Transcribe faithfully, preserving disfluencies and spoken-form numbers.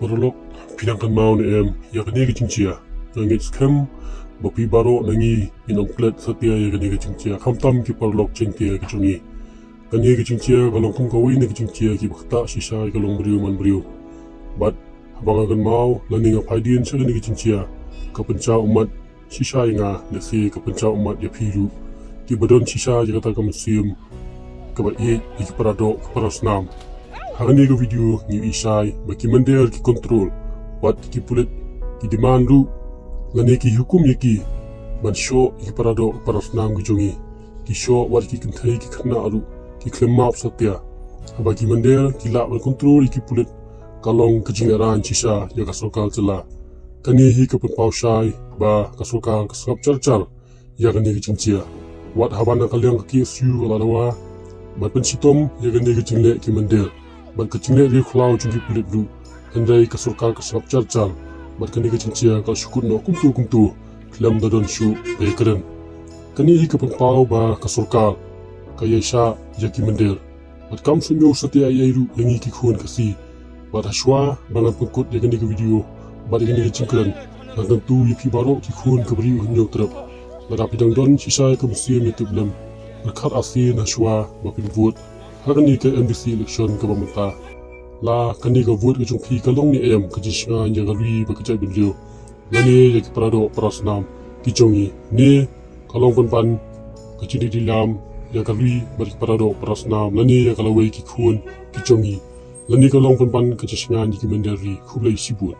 Paralok, phi dang kynmaw ne em ïa kane ka jingjia? Nga ngeit skhem ba phi baroh na ngi ngin ym klet satia ïa kane ka jingjia, khamtam ki paralok jingtia ki jong ngi. Kane ka jingjia ka long kum kawei na ki jingjia kiba ktah shisha ïa ka longbriew manbriew. Bad haba nga kynmaw lane nga peit dien sha kane ka jingjia, ka pynjaw ummat shisha ïa nga, lehse ka pynjaw ummat ïa phi ruh kiba don shisha ïa kata ka mynsiem kaba ïeit ïa ki paradoh ki parasnam. Ha kane ka video ngi ïohi shai ba ki mynder ki kontrol, wat ki pulit ki demand ruh lane ki hukum ïa ki ban shoh ïa ki paradoh ki parasnam ki jong ngi. Ki shoh wat ki kynthei ki khynnah ruh ki khlem map satia. Haba ki mynder ki lah ban kontrol ïa ki pulit, ka long ka jingïaid shisha ïa ka sorkar jylla. Kane hi ka pynpaw shai ba ka sorkar ka sngap jar jar ïa kane ka jingjia. Wat haba na ka liang ka K S U ka la dawa ban pynshitom ïa kane ka jingleh ki mynder bad ka jingleh riewkhlaw jong ki pulit ruh, hynrei ka sorkar ka sngap jar jar bad kane ka jingjia ka shu kut noh kumto kumto khlem da don shuh ba ïakren. Kane hi ka pynpaw ba ka sorkar ka ïaishah ïa ki mynder. Bad kam sngewthuh satia ei ei ruh ïa ngi ki khun Khasi. Bad hashwa ba ngan pynkut ïa kane ka video bad ïa kane ka jingkren, ngan kyntu ïa phi baroh ki khun ka Ri u Hynñiewtrep, lada phi dang don shisha ka mynsiem ïa tip lem, pyrkhat arsien hashwa ba phin vote ha kane ka M D C election kaba mynta. La kane ka vote ka jong phi ka long ne em ka jingshngaiñ ïa ka ri bad ka jaitbynriew, lane ïa ki paradoh parasnam ki jong ngi? Ne ka long pynban ka jingdih dilam ïa ka ri bad ki paradoh parasnam lane ïa ka lawei ki khun ki jong ngi? Lane ka long pynban ka jingshngaiñ ïa ki mynder ri? Khublei shibun.